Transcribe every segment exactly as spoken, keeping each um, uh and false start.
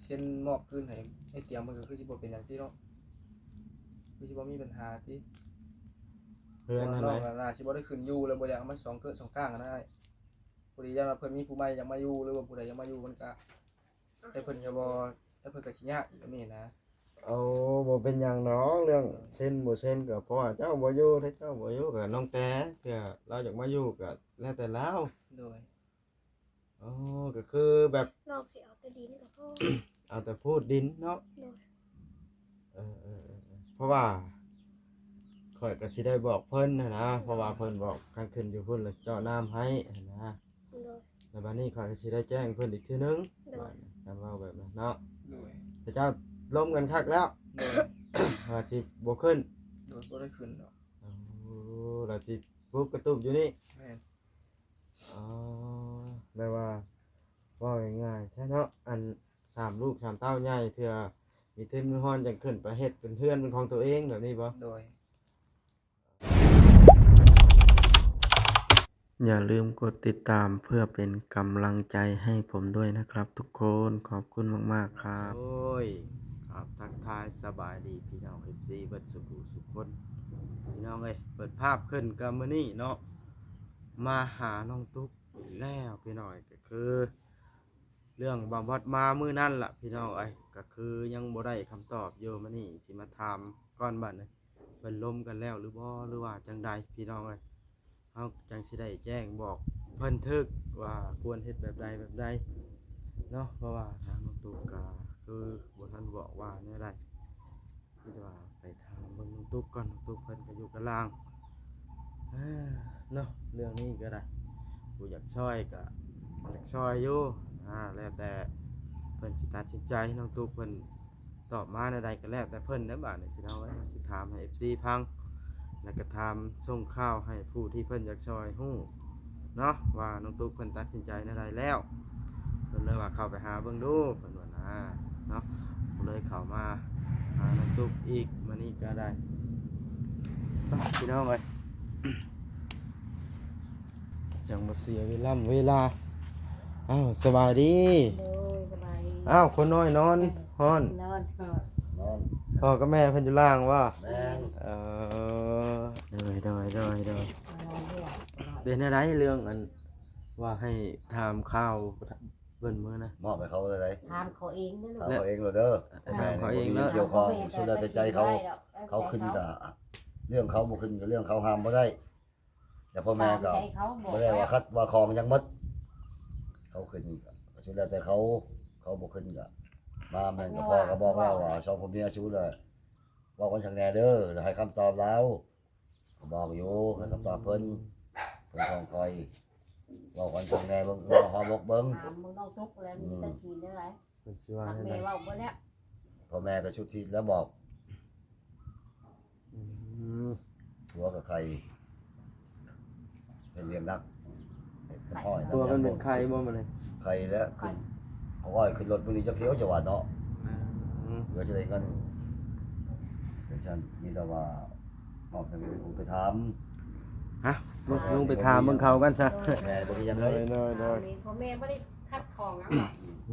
เซ็นมอบคืนให้ไอ้เตียงมันก็คือสิบ่เป็นหยังติเนาะ คือสิบ่มีปัญหาติ เฮือนนั่น น้อง แหละ น่ะน่าสิบ่ได้ขึ้นอยู่แล้ว บ่อยากเอามาสองเกอะสองก้างกันได้ พอดีย่านว่าเพิ่นมีผู้ใหม่อยากมาอยู่ หรือว่าผู้ใดอยากมาอยู่ มันก็ แต่เพิ่นก็บ่ แต่เพิ่นก็สิยากอีกแบบนี้นะ โอ้ บ่เป็นหยังดอก เรื่องเซ็นบ่เซ็นก็เพราะว่าเจ้าบ่อยู่ ถ้าเจ้าบ่อยู่ก็น้องแต่ เทื่อลาวอยากมาอยู่ก็แล้วแต่ลาว โดย อ๋อ ก็คือแบบ น้องสิเอาแต่ดินก็พอ เอาแต่พูดดินเนาะ โดย เออ เออ เออ เออ เพราะว่า ข้อยก็สิได้บอกเพิ่นหั้นนะ เพราะว่าเพิ่นบอกคันขึ้นอยู่พุ้นแล้วสิเจาะน้ำให้หั้นนะ โดย แล้วบัดนี้ข้อยก็สิได้แจ้งเพิ่นอีกเทื่อนึง โดย บัดนี้คันเว้าแบบนั้นเนาะ โดย แต่เจ้าลมกันคักแล้ว โดย ว่าสิบ่ขึ้น โดย บ่ได้ขึ้นดอก โอ้ แล้วสิปลุกกระตูบอยู่นี่ แม่น อ๋อ แบบว่า เว้าง่ายๆซะเนาะ อันสามลูกสามเต้าใหญ่ เทื่อมีทุนมีฮอนจั่งขึ้นไปเฮ็ดเป็นเฮือนเป็นของตัวเองแบบนี้บ่ โดย อย่าลืมกดติดตามเพื่อเป็นกำลังใจให้ผมด้วยนะครับทุกคน ขอบคุณมากๆครับ โอ้ย ครับ ทักทายสบายดีพี่น้อง เอฟซี เบิดสุขุสุขคน พี่น้องเอ้ย เปิดภาพขึ้นก็มื้อนี้เนาะ มาหาน้องตุ๊กอีกแล้วพี่น้อง ก็คือ เรื่องบ่าวบอสมามื้อนั้นล่ะพี่น้องเอ้ย ก็คือยังบ่ได้คำตอบอยู่ มื้อนี้สิมาถามก่อนบัดนี้ เพิ่นลมกันแล้วหรือบ่ หรือว่าจั่งใดพี่น้องเอ้ย เฮาจั่งสิได้แจ้งบอกเพิ่นถูกว่าควรเฮ็ดแบบใดแบบใดเนาะ เพราะว่าทางน้องตุ๊กก็คือบ่ทันบอกว่าแนวใด มีแต่ว่าไปถามเบิ่งน้องตุ๊กก่อน น้องตุ๊กเพิ่นก็อยู่กับหลาน อ่า เนาะ เรื่องนี้ก็ได้ ผู้อยากช่วยก็อยากช่วยอยู่ อ่า แล้วแต่เพิ่นสิตัดสินใจ น้องตุ๊กเพิ่นตอบมาแนวใดก็แล้วแต่เพิ่นเด้อบาดนี้พี่น้องเอ้ย สิถามให้ เอฟซี ฟัง แล้วก็ถามส่งข่าวให้ผู้ที่เพิ่นอยากช่วยฮู้เนาะ ว่าน้องตุ๊กเพิ่นตัดสินใจแนวใดแล้ว เพิ่นเลยว่าเข้าไปหาเบิ่งดู เพิ่นว่านะ เนาะ ก็เลยเข้ามาหาน้องตุ๊กอีก มื้อนี้ก็ได้ ไป พี่น้องเอ้ย จั่งบ่เสียเวลา เวลา อ้าว สบายดี โดย สบายดี อ้าว คนน้อยนอน ฮ้อน นอนก่อน นอน พ่อกับแม่เพิ่นอยู่ล่างบ่ แม่น เออ โดย โดย โดย โดย นอนด้วย เป็นอะไรเรื่องอัน ว่าให้ถามข่าวเพิ่นมื้อนะ มอบให้เขาเลย ถามเขาเองเด้อลูก ถามเขาเองเลยเด้อ ถามเขาเองเนาะ แม่นี่บ่มีเกี่ยวข้อง สุดแล้วแต่ใจเขา เขาขึ้นก็เรื่องเขา บ่ขึ้นก็เรื่องเขา ห้ามบ่ได้ แต่พ่อแม่ก็ ตามใจเขา บอก บ่ได้ว่า แล้ว คัดว่าของยังหมด เขาขึ้นก็สุดแล้วแต่เขา เขาบ่ขึ้นก็มา แม่นก็พ่อก็บอกแล้วว่า สองผัวเมียสู้เลย เว้ากันช่างแน่เด้อ แล้วให้คำตอบลาว ก็บอกอยู่ ให้คำตอบเพิ่น เพิ่นของคอย เว้ากันช่างแน่เบิ่ง เว้าหอมอกเบิ่ง ถามมึงน้องตุ๊กแล้ว มีแต่สินได้หลาย เพิ่นสิว่า ทาง แนวใด แม่เว้าบ่แล้ว พ่อแม่ก็สุดที่แล้วบอก อืม ผัวกับใคร เป็นเวียงนัก เป็นพ่อย ผัวมันเป็นใครบ่มื้อนี้ ใครแล้วขึ้น เอาไว้ขึ้นรถมื้อนี้จักเที่ยวจังหวัดเนาะ อืม เพื่อจะได้เงิน เป็นฉันมีแต่ว่ามอบให้ลูกไปถาม ฮะ ลูก ลูกไปถามเบิ่งเขากันซะ แม่บ่มีหยังเลย โดย โดย โดย พ่อแม่บ่ได้คัดของเอา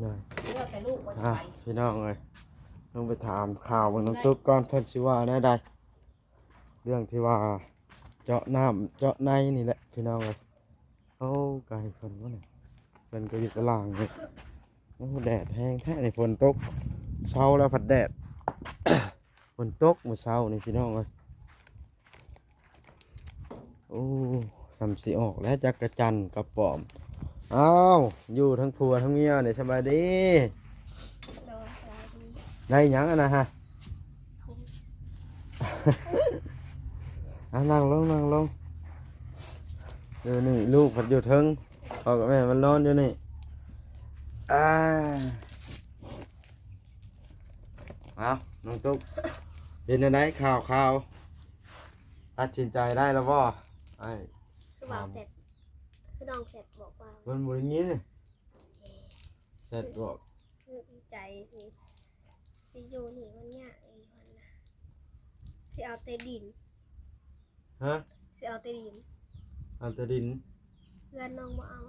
โดย เลือกแต่ลูกว่าจะ อ่ะ ไป พี่น้องเอ้ย ลงไปถามข่าวเบิ่งน้องตุ๊กก่อน เพิ่นสิว่าแนวใด เรื่องที่ว่าเจาะน้ำเจาะในนี่แหละพี่น้องเอ้ย โอ้ ไกลเพิ่นบ่นี่ เพิ่นก็อยู่ตารางนี่ โอ้ แดดแฮงแท้นี่ ฝนตก เช้าแล้วพัดแดด ฝนตกมื้อเช้านี่พี่น้องเอ้ย โอ้ ส่ำสิออกแล้ว จักจั่นกับปอม อ้าว อยู่ทั้งผัวทั้งเมียนี่ สบายดี โดย สบายดี ได้หยังอันนะฮะ อ่ะ นั่งลง นั่งลง เดี๋ยวนี่ลูกพัดอยู่เทิง พ่อกับแม่มันนอนอยู่นี่ อ่า เอา น้องตุ๊ก เป็นจั่งใดข่าว ข่าว ตัดสินใจได้แล้วบ่ ไอ้ คือบ่าวแซด คือน้องแซดบอกว่า มันบ่ได้ยิน แซดบอก ใจสิ สิอยู่นี่มันยากอีหยังนะ สิเอาแต่ดิน ฮะ สิเอาแต่ดิน เอาแต่ดิน เฮือนน้องบ่เอา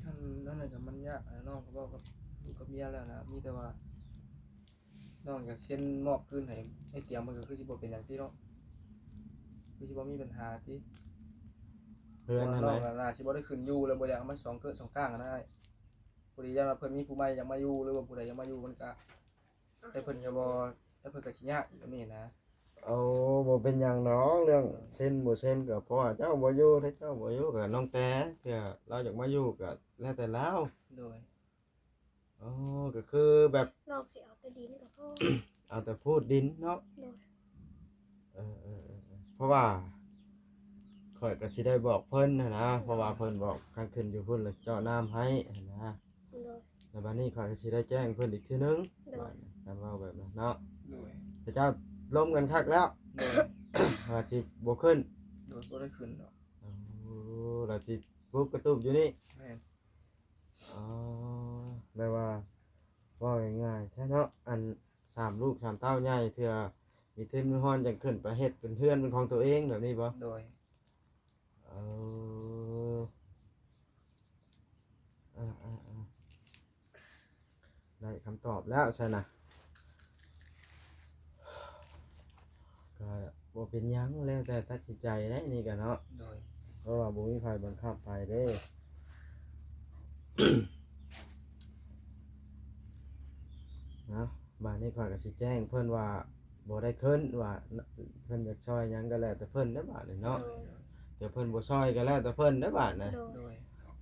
อันนั้นน่ะก็มันยากนะ น้องก็เว้ากับลูกกับเมียแล้วนะ มีแต่ว่าน้องอยากเซ็นมอบคืนให้ไอ้เตียง มันก็คือสิบ่เป็นหยังติเนาะ คือสิบ่มีปัญหาติ เฮือนนั่นแหละ เพราะว่าน้องน่ะน่าสิบ่ได้ขึ้นอยู่ แล้วบ่อยากเอามาสองเกอะสองก้างนะ อ้าย ผู้ใดย่านว่าเพิ่นมีผู้ใหม่อยากมาอยู่ หรือว่าผู้ใดอยากมาอยู่ มันก็ แต่เพิ่นก็บ่ แต่เพิ่นก็สิยากอีกแบบนี้นะ โอ้ บ่เป็นหยังดอก เรื่องเซ็นบ่เซ็นก็เพราะว่าเจ้าบ่อยู่ ถ้าเจ้าบ่อยู่ก็น้องแต่ เทื่อลาวอยากมาอยู่ก็แล้วแต่ลาว โดย อ๋อ ก็คือแบบ น้องสิเอาแต่ดินก็พอ เอาแต่พูดดินเนาะ โดย เออ เออ เออ เออ เพราะว่า ข้อยก็สิได้บอกเพิ่นหั้นนะ เพราะว่าเพิ่นบอกคันขึ้นอยู่พุ้นแล้วสิเจาะน้ำให้หั้นนะ โดย แล้วบัดนี้ข้อยก็สิได้แจ้งเพิ่นอีกเทื่อนึง โดย บัดนี้คันเว้าแบบนั้นเนาะ โดย แต่เจ้าล้มกันคักแล้ว โดย ว่าสิบ่ขึ้น โดย บ่ได้ขึ้นดอก โอ้ แล้วสิปลุกกระตูบอยู่นี่ แม่น อ๋อ แบบว่า เว้าง่ายๆซะเนาะ อันสามลูกสามเต้าใหญ่ เทื่อมีทุนมีฮอนจั่งขึ้นไปเฮ็ดเป็นเฮือนเป็นของตัวเองแบบนี้บ่ โดย เออ อ่าๆๆ ได้คำตอบแล้วซะนะ ก็บ่เป็นหยัง แล้วแต่ตัดสินใจได้นี่ก็เนาะ โดย เพราะว่าบ่มีไผบังคับไผเด้ เนาะ บาดนี้ข้อยก็สิแจ้งเพิ่นว่าบ่ได้ขึ้น ว่าเพิ่นอยากซ่อยหยังก็แล้วแต่เพิ่นเด้อบาดนี้เนาะ โดย เดี๋ยวเพิ่นบ่ซ่อยก็แล้วแต่เพิ่นเด้อบาดนะ โดย โดย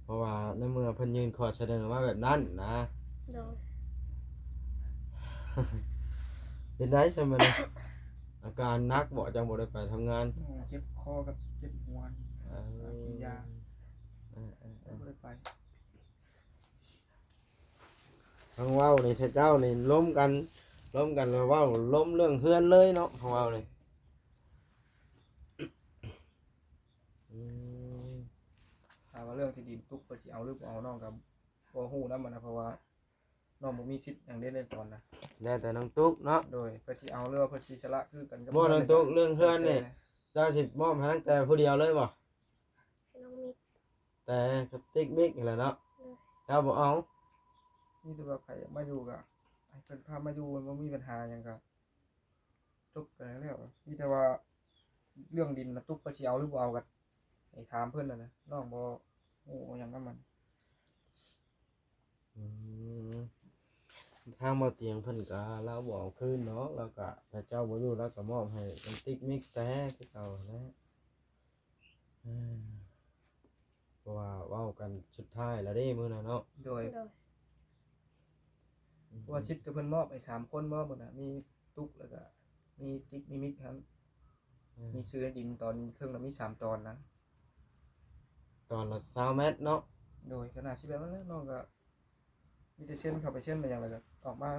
เพราะว่าในเมื่อเพิ่นยื่นข้อเสนอมาแบบนั้นนะ โดย เป็นได๋ซั่นมื้อนี้ อาการหนักบ่ จั่งบ่ได้ไปทำงาน อืม เจ็บคอกับเจ็บหัว เออ กินยา เออๆๆ บ่ได้ไป ทั้งเว้านี่ ถ้าเจ้านี่ล้มกัน ล้มกันแล้วเว้า ล้มเรื่องเฮือนเลยเนาะ ของเว้านี่ อืม ถ้าว่าเรื่องที่ดินตุ๊กเพิ่นสิเอาหรือบ่เอา น้องก็บ่ฮู้นำหั้นนะ เพราะว่าน้องบ่มีสิทธิ์หยังเด้ในตอนนั้น แล้วแต่น้องตุ๊กเนาะ โดย เพิ่นสิเอาหรือว่าเพิ่นสิสละคือกันกับ บ่ น้องตุ๊ก เรื่องเฮือนนี่ เจ้าสิมอบให้ตั้งแต่ผู้เดียวเลยบ่ ให้น้องมิก แต่กับติ๊กมิกนี่แหละเนาะ โดย เจ้าบ่เอา มีแต่ว่าไผอยากมาอยู่ก็ให้เพิ่นพามาอยู่ มันบ่มีปัญหาหยังก็จบไปแล้ว มีแต่ว่าเรื่องดินน่ะตุ๊กเพิ่นสิเอาหรือบ่เอาก็ให้ถามเพิ่นนั่นนะ น้องบ่ฮู้หยังนำมัน อืม ทางบ่เตียงเพิ่นก็ลาวบ่เอาคืนดอก ลาวก็ถ้าเจ้าบ่อยู่ลาวก็มอบให้ติ๊กมิกแต่คือเก่าหั้นแหละ อืม เพราะว่าเว้ากันสุดท้ายแล้วเด้มื้อนั้นเนาะ โดย โดย อืม เพราะว่าสิทธิ์ก็เพิ่นมอบให้สามคนบ่ มื้อน่ะ มีตุ๊ก แล้วก็มีติ๊ก มีมิกหั้น อืม มีชื่อดินตอนเทิงน่ะมีสามตอนนะ ตอนละซาวแมตรเนาะ โดย ขนาดสิแบบนั้นแหละ น้องก็ มีแต่เซ็นเข้าไปเซ็นไปหยัง แล้วก็ออกมา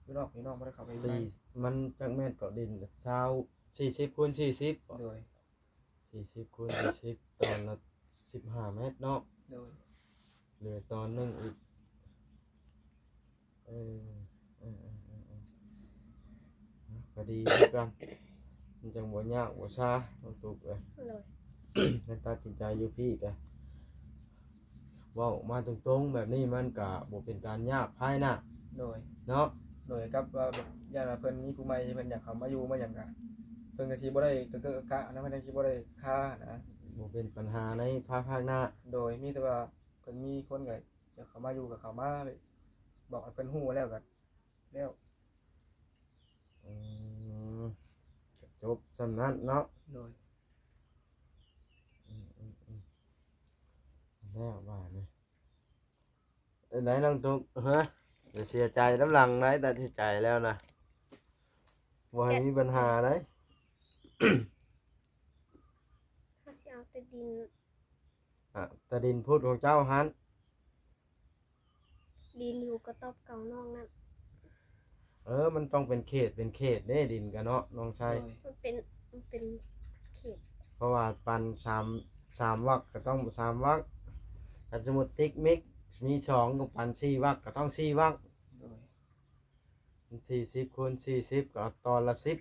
อยู่นอกนี่ น้องบ่ได้เข้าไปอยู่ใน สี่ มันจักแมตรก็ดิน ซาว สี่สิบคูณสี่สิบบ่ โดย สี่สิบคูณสี่สิบ ตอนละสิบห้าแมตรเนาะ โดย เหลือตอนหนึ่งอีก เออ เออๆๆๆ ก็ดีคือกัน มันจั่งบ่ยากบ่ซา น้องตุ๊กเอ้ย โดย ให้ตัดสินใจอยู่พี้กะ เว้าออกมาตรงๆแบบนี้มันกะบ่เป็นการยากภายหน้า โดย เนาะ โดย กับว่าแบบย่านว่าเพิ่นมีผู้ใหม่ เพิ่นอยากเข้ามาอยู่มาหยังกะ เพิ่นก็สิบ่ได้กะเกอะกะกะนะ เพิ่นจั่งสิบ่ได้คานะ บ่เป็นปัญหาในภายภาคหน้า โดย มีแต่ว่าเพิ่นมีคนก็อยากเข้ามาอยู่ก็เข้ามา บอกให้เพิ่นฮู้แล้วก็แล้ว อืม จบส่ำนั้นเนาะ โดย อืมๆๆ แล้วบาดนี้ เป็นไดน้องตุ๊ก ฮะ อย่าเสียใจนำหลังได้ ตัดสินใจแล้วนะ บ่ให้มีปัญหาได้ เฮาสิเอาแต่ดิน อ่ะ แต่ดินพุ้นของเจ้าหั้น ดินอยู่กระต๊อบเก่าน้องนั่น เออ มันต้องเป็นเขตเป็นเขตเด้ ดินกะเนาะ น้องชาย โดย มันเป็น มันเป็นเขต เพราะว่าปันสาม สามวรรคก็ต้องสามวรรค ถ้าสมมุติติ๊กมิกมีสองก็ปันสี่วรรคก็ต้องสี่วรรค โดย มันสี่สิบคูณสี่สิบ ก็เอาตอนละสิบ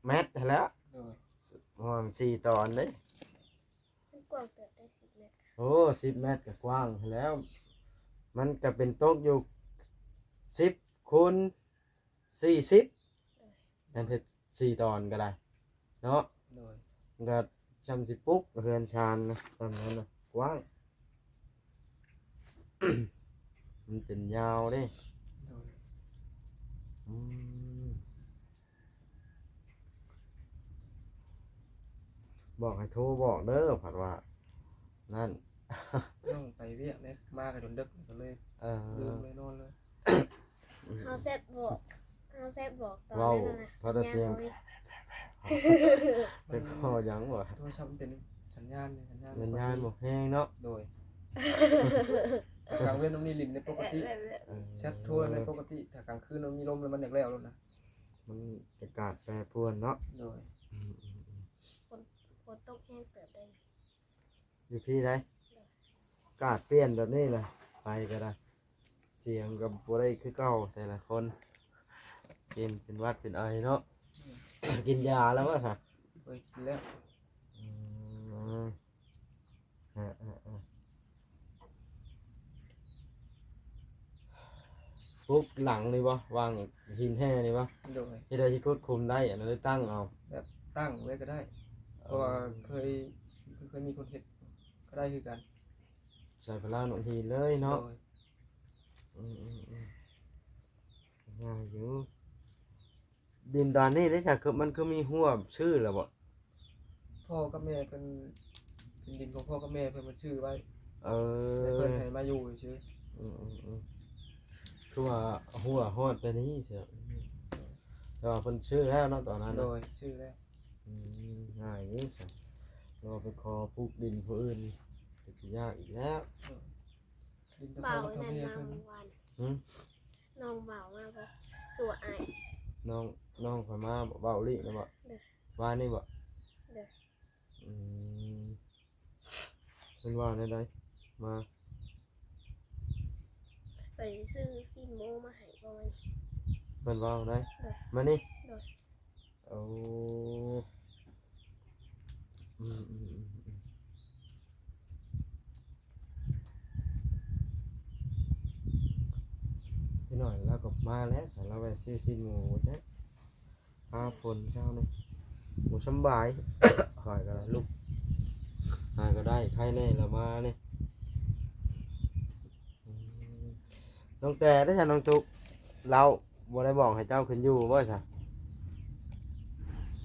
แมตรหั้นแหล้ว โดย เพราะว่ามันสี่ตอนเด้ มันกว้างเติบได้สิบเมตร โอ้ สิบเมตรก็กว้างแล้ว มันก็เป็นตกอยู่ สิบ คูณ สี่สิบ นั่นเฮ็ดสี่ตอนก็ได้ เนาะ โดย ก็จำสิปลุกเฮือนชานนะ ตอนนั้นนะกว้าง มันเป็นยาวเด้ โดย อืม บอกให้โทรบอกเด้อ ผัดว่า นั่น น้องไปเวียกเนี่ย มาก็จนดึกก็เลย เออ ลืมเลย นอนเลย เฮาแซดบอก เฮาแซดบอกตอน เว้า นั้นน่ะนะ พอได้เสียง สัญญาณบ่มี เป็นข้อหยังวะ โทรศัพท์มันเป็นสัญญาณเนี่ย สัญญาณ สัญญาณบ่แฮงเนาะ โดย กลางเว้นมันมีหลินในปกติ เออ แชทโทรในปกติ ถ้ากลางคืนมันมีลมแล้วมันอยากแล้วแล้วนะ มันอากาศแปรปรวนเนาะ โดย อืมๆๆ ฝน ฝนตกแฮงเติบได้ อยู่พี้ได๋ อากาศเปลี่ยนแบบนี้นะ ไปก็ได้ เสียงก็บ่ได้คือเก่าแต่ละคน เป็น เป็นหวัดเป็นไอเนาะ กินยาแล้วบ่ซะ โอ้ย กินแล้ว อืม อ่าๆๆ ปลุกหลังนี่บ่ วางหินแห่นี่บ่ โดย เฮ็ดได้สิขุดคุมได้ อันนั้นได้ตั้งเอา แบบตั้งไว้ก็ได้ เพราะว่า เออ เคย เคยมีคนเฮ็ด ก็ได้คือกัน ใส่พลาหนุนหินเลยเนาะ โดย อืมๆๆ ง่ายอยู่ ดินตอนนี้ได้สัก คือมันคือมีหัวชื่อแล้วบ่ พ่อกับแม่เพิ่น เป็นดินของพ่อกับแม่เพิ่น เพิ่นซื้อไว้ เออ แล้วเพิ่นให้มาอยู่ซื่อ อืมๆๆ คือว่าหัวฮอดแต่นี้เสีย แต่ว่าเพิ่นซื้อแล้วเนาะตอนนั้นน่ะ โดย ซื้อแล้ว อืม ง่ายอยู่ซะ เราไปขอปลูกดินผู้อื่นก็สิยากอีกแล้ว เออ ดินตะ บ่าว พ่อกับ นั่น แม่ มา เพิ่น เมื่อวาน หึ น้องบ่าวมาบ่ ตัวอ้าย น้อง น้องข้อยมาบ่ บ่าวลินะบ่ โดย วานนี่บ่ โดย อืม เพิ่นว่าแนวใด มา ไปซื้อซีนหมูมาให้ประมาณนี้ เพิ่นว่าแนวใด โดย มานี่ โดย โอ้ อืมๆๆๆ พี่น้อยลาวก็มาแล้ว สาวลาวแวะซื้อซีนหมูจ้ะ ฟ้าฝนเช้านี่ บ่สำบาย ข้อยก็ลุก หาก็ได้ ไข้แน่ละมานี่ อืม น้องแต่ได้ซะน้องตุ๊ก ลาวบ่ได้บอกให้เจ้าขึ้นอยู่บ่ซะ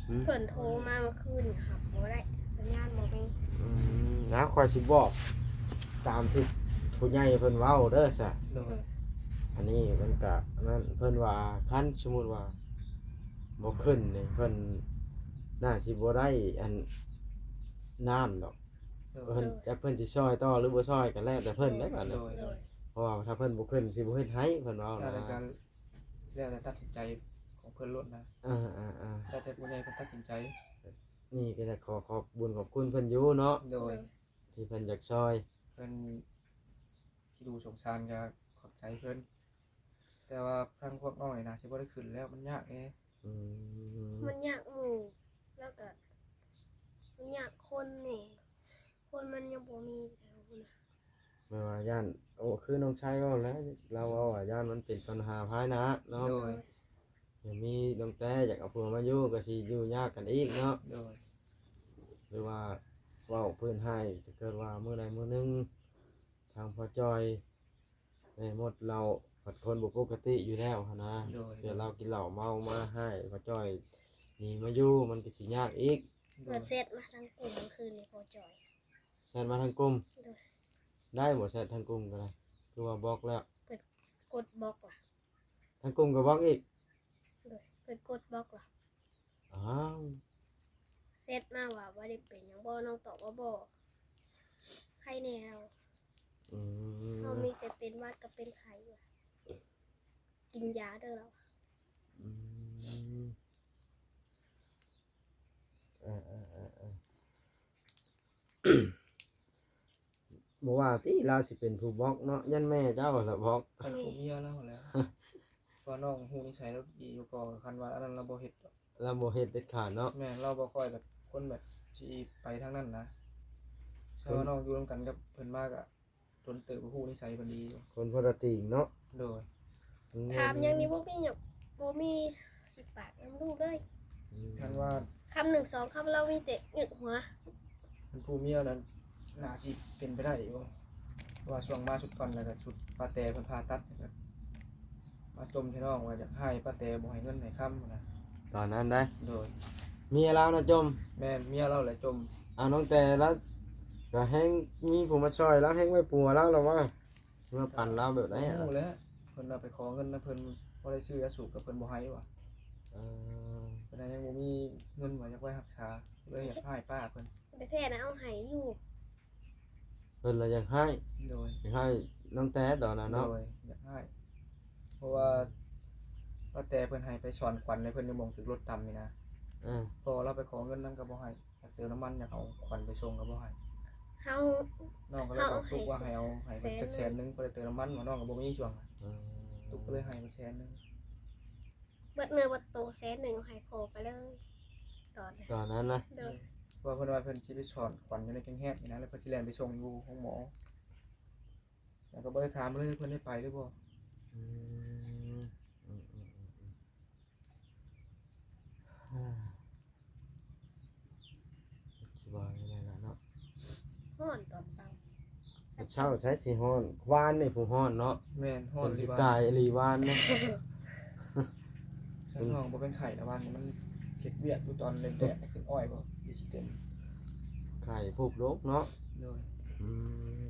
หึ เพิ่นโทรมาเมื่อคืนนี่ครับ บ่ได้ สัญญาณบ่มี อืม นะ ข้อยสิบอกตามที่ผู้ใหญ่เพิ่นเว้าเด้อซะ โดย อันนี้มันก็นั่น เพิ่นว่าคันสมมุติว่าบ่ขึ้นนี่ เพิ่นน่าสิบ่ได้อันน้ำดอก โดย เพิ่น จักเพิ่นสิซ่อยต่อหรือบ่ซ่อยก็แล้วแต่เพิ่นเด้อบัดนี้ โดย โดย เพราะว่าถ้าเพิ่นบ่ขึ้นสิบ่เฮ็ดให้ เพิ่นเว้า แล้วแต่ นะ การ แล้วแต่ตัดสินใจของเพิ่นโลดนะ อ่าๆๆ แล้วแต่ผู้ใหญ่เพิ่นตัดสินใจ นี่ก็อยากขอขอบบุญขอบคุณเพิ่นอยู่เนาะ โดย โดย ที่เพิ่นอยากซ่อย เพิ่นที่ดูสงสารก็ขอบใจเพิ่น แต่ว่าทางพวกน้องนี่นะสิบ่ได้ขึ้นแล้ว มันยากเด้ อืม มันยากหมู่ แล้วก็มันยากคนนี่ คนมันยังบ่มีแถวพุ้นนะ แม่นว่าย้าน โอ้ คือน้องชายเว้าแหละ ลาวเว้าว่าย้านมันเป็นปัญหาภายหน้าเนาะ โดย โดย ยังมีน้องแต่อยากเอาผัวมาอยู่ก็สิอยู่ยากกันอีกเนาะ โดย หรือว่าเว้าพื้นให้ ถ้าเกิดว่ามื้อใดมื้อหนึ่ง ทางพ่อจ้อย แม่มดลาวผัดคนบ่ปกติอยู่แล้วหั้นนะ โดย เดี๋ยวลาวกินเหล้าเมามาให้พ่อจ้อยหนีมาอยู่ มันก็สิยากอีก โดย เพิ่นแชทมาทางกลุ่มเมื่อคืนนี้พ่อจ้อย แชทมาทางกลุ่ม โดย ได้บ่แชททางกลุ่มก็ได้ คือว่าบล็อกแล้ว เพิ่นกดบล็อกล่ะ ทางกลุ่มก็บล็อกอีก โดย เพิ่นกดบล็อกล่ะ อ้าว แชทมาว่าบ่ได้เป็นหยังบ่ น้องตอบว่าบ่ ไข้แน่แล้ว อืม เฮามีแต่เป็นหวัดกับเป็นไข้ว่ะ กินยาเด้อแล้ว อืม เออๆๆๆ บ่ว่าติลาวสิเป็นผู้บล็อกเนาะ ย้านแม่เจ้าละบล็อก คันผู้เมียลาวแหละ ว่าน้องฮู้นิสัยลาวดีอยู่ ก็คันว่าอันนั้นลาวบ่เฮ็ดดอก ลาวบ่เฮ็ดเด็ดขาดเนาะ แม่น ลาวบ่ค่อยแบบคนแบบสิไปทางนั้นนะ ถ้าว่าน้องอยู่นำกันกับเพิ่นมาก็โดนเติบ ฮู้นิสัยเพิ่นดีอยู่ คนคนละติ่งเนาะ โดย อืม ถามหยังนี่บ่มีหยังบ่มีสิปากนำลูกเลย อืม คันว่า คำหนึ่งสองคำเรามีแต่หงึกหัว คันผู้เมียนั้นน่าสิเป็นไปได้อยู่ เพราะว่าช่วงมาชุดก่อนแล้วก็ชุดป้าแตเพิ่นผ่าตัดแล้วก็มาจ่มใส่น้องว่าอยากให้ป้าแตบ่ให้เงินให้คำนะ ตอนนั้นได้ โดย เมียลาวนะจ่ม แม่นเมียเราแหละจ่ม เอาน้องแต่แล้วก็แฮงมีผู้มาช่วยแล้วแฮงไว้ปัวแล้วล่ะว่ามาปั่นลาวแบบไหนอะ ฮู้แล้วเพิ่นเอาไปขอเงินนำเพิ่นบ่ได้ซื้อยาสูบกับเพิ่นบ่ให้ว่ะ เออ เพิ่นยังบ่มีเงินว่าอยากไว้รักษา เลยอยากให้ป้าเพิ่น แต่แท้นะเอาให้อยู่ เพิ่นละอยากให้ โดย อยากให้น้องแต่ตอนนั้นเนาะ โดยอยากให้ เพราะว่าป้าแตเพิ่นให้ไปสอนขวัญให้เพิ่นอยู่หม่องถือรถตำนี่นะ เออ พอเราไปขอเงินนำก็บ่ให้ อยากเติมน้ำมันอยากเอาขวัญไปส่งก็บ่ให้ เฮา น้องก็เลยบอกตุ๊กว่าให้เอาให้เพิ่นจัก แส แส น น หนึ่ง หนึง ก็เลยเติมน้ำมันว่าน้องก็บ่มีช่วง เออ ตุ๊กก็เลยให้มาแสนหนึง เบิดเนื้อเบิดตัวแสนหนึ่งให้พ่อไปเลย ตอนนั้น ตอนนั้นนะ โดย เพราะว่าเพิ่นว่าเพิ่นสิไปสอนขวัญอยู่ในแกงแฮดนี่นะ แล้วเพิ่นสิแล่นไปส่งอยู่ห้องหมอ แล้วก็บ่ได้ถามเลยเพิ่นได้ไปหรือบ่ อืมอืมอืมอืมอืมอ่าคิดว่าอย่างไรล่ะเนาะ ฮ้อนตอนเช้า เช้าใช้สิฮ้อนวานนี่ผู้ฮ้อนเนาะ แม่นฮ้อน เป็น ดี สิ ว่า ตายอีหลีวานเนี่ย ฉันห้องบ่เป็นไข้แล้ววันนี้มันเฮ็ดเวียกอยู่ตอนแดดๆขึ้นอ้อยบ่ดีสิเต็ม ไข่ผูกโรคเนาะ โดย อืม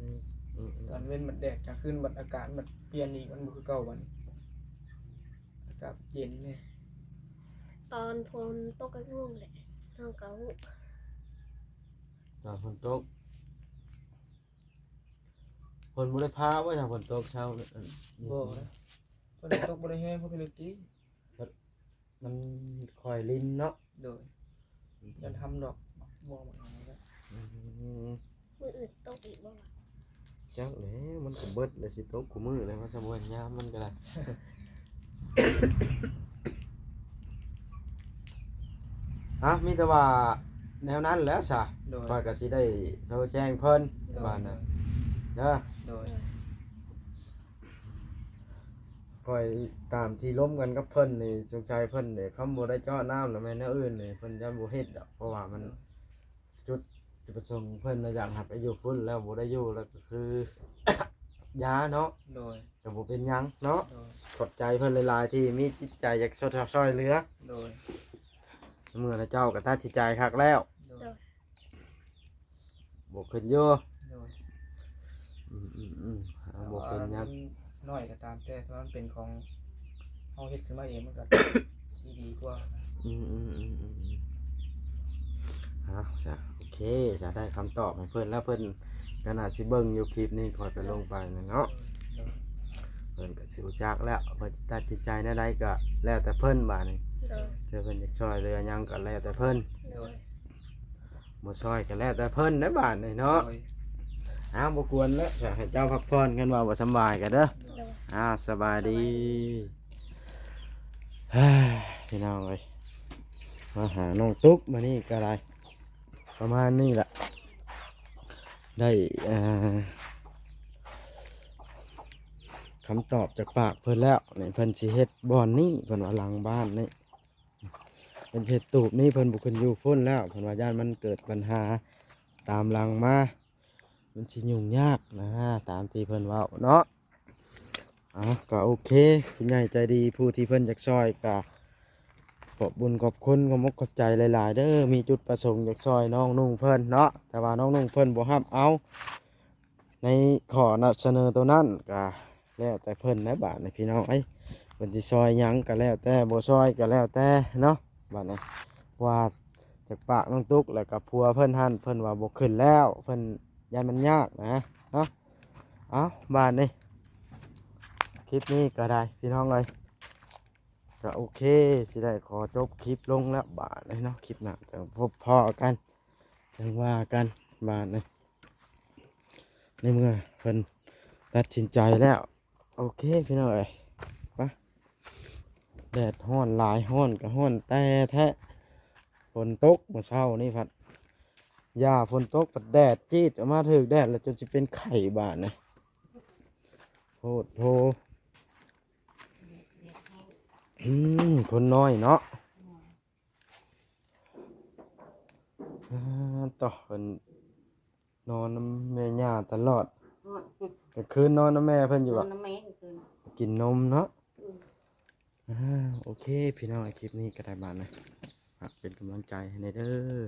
อืมอืม ตอนเว้นมันแดดกลางคืนมันอากาศมันเปลี่ยนอีกมันบ่คือเก่าบัดนี้ อากาศเย็นนี่ ตอนฝนตกก็ง่วงแหละน้องก็ ตอนฝนตกฝนบ่ได้พาว่าทางฝนตกเช้าเนี่ย บ่นะฝนตกบ่ได้แฮงเพราะเป็นฤดู มันคอยลินเนาะ โดย ยันทำดอกม่วงมันเอาไว้แล้ว อืม มื้ออื่นตกอีกบ่วะ จักแล้วมันก็เบิดแล้วสิตกคู่มื้อแล้วว่าสมวนยามมันก็ได้ อ่ะมีแต่ว่าแนวนั้นแหล้วซะ โดย ข้อยก็สิได้โทรแจ้งเพิ่น โดย ว่านะเด้อ โดย ข้อยตามที่ล้มกันกับเพิ่นนี่สงสัยเพิ่นนี่คำบ่ได้เจาะน้ำนะแม่นแนวอื่นนี่เพิ่นจะบ่เฮ็ดดอกเพราะว่ามัน จุดจุดประสงค์เพิ่นน่ะอยากให้ไปอยู่พุ้นแล้วบ่ได้อยู่แล้วก็คือ ยาเนาะ โดย ก็บ่เป็นหยังเนาะ โดย ขอบใจเพิ่นหลายๆที่มีจิตใจอยากช่วยช่วยเหลือ โดย เมื่อนะเจ้าก็ตัดสินใจคักแล้ว โดย โดย บ่ขึ้นอยู่ โดย อืมอืมอืมเอาบ่เป็นหยัง น้อยก็ตามแต่ถ้ามันเป็นของเฮาเฮ็ดขึ้นมาเองมันก็สิดีกว่า อืมอืมอืมอืมอืมเอาจ้ะโอเคจะได้คำตอบให้เพิ่นแล้วเพิ่นก็น่าสิเบิ่งอยู่คลิปนี้ค่อยไปลงไปนะเนาะ โดย เพิ่นก็สิรู้จักแล้วเพิ่นสิตัดสินใจแนวใดก็แล้วแต่เพิ่นบาดนี้ โดย ถ้าเพิ่นอยากช่วยเหลือหยังก็แล้วแต่เพิ่น โดย บ่ช่วยก็แล้วแต่เพิ่นได้บาดนี้เนาะ โดย อ้าวบ่กวนแล้วจะให้เจ้าพักผ่อนกันว่าบ่สำบายกันเด้อ โดย อ้าวสบายดีเฮ้ยพี่น้องเอ้ยมาหาน้องตุ๊กมานี่ก็ได้ประมาณนี้แหละได้อ่าคำตอบจากปากเพิ่นแล้วนี่เพิ่นสิเฮ็ดบ่อนนี้เพิ่นว่าหลังบ้านนี่เพิ่นสิเฮ็ดตูบนี่เพิ่นบ่ขึ้นอยู่พุ้นแล้วเพิ่นว่าย่านมันเกิดปัญหาตามหลังมามันสิยุ่งยากนะตามที่เพิ่นเว้าเนาะ อ่ะก็โอเคผู้ใหญ่ใจดีผู้ที่เพิ่นอยากช่วยก็ขอบบุญขอบคุณขอบมกขอบใจหลายๆเด้อมีจุดประสงค์อยากช่วยน้องนุ่งเพิ่นเนาะแต่ว่าน้องนุ่งเพิ่นบ่ฮับเอาในข้อนำเสนอตัวนั้นก็แล้วแต่เพิ่นนะบาดนี้พี่น้องเอ้ยเพิ่นสิช่วยหยังก็แล้วแต่บ่ช่วยก็แล้วแต่เนาะบาดนี้ว่าจากปากน้องตุ๊กแล้วก็ผัวเพิ่นหั่นเพิ่นว่าบ่ขึ้นแล้วเพิ่นย่านมันยากนะเนาะ เอาบาดนี้คลิปนี้ก็ได้พี่น้องเอ้ยก็โอเคสิได้ขอจบคลิปลงแล้วบาดนี้เนาะคลิปหน้าจะพบพ้อกันจังว่ากันบาดนี้ในเมื่อเพิ่นตัดสินใจแล้วโอเคพี่น้องเอ้ยไปแดดฮ้อนหลายฮ้อนก็ฮ้อนแต่แท้ฝนตกเมื่อเช้านี่พัด อย่าฝนตก ปัดแดดจีดออกมาถืกแดดแล้วจนสิเป็นไข้บาดนี่ โพดโพ อืม คนน้อยเนาะ อ่า ต่อเพิ่นนอนนำแม่ย่าตลอด กลางคืนนอนนำแม่เพิ่นอยู่ นอ บ่ นนำแม่กลางคืน กินนมเนาะ อืม อ่า โอเค พี่น้อง คลิปนี้ก็ได้มานะ ฝากเป็นกำลังใจให้แหน่เด้อ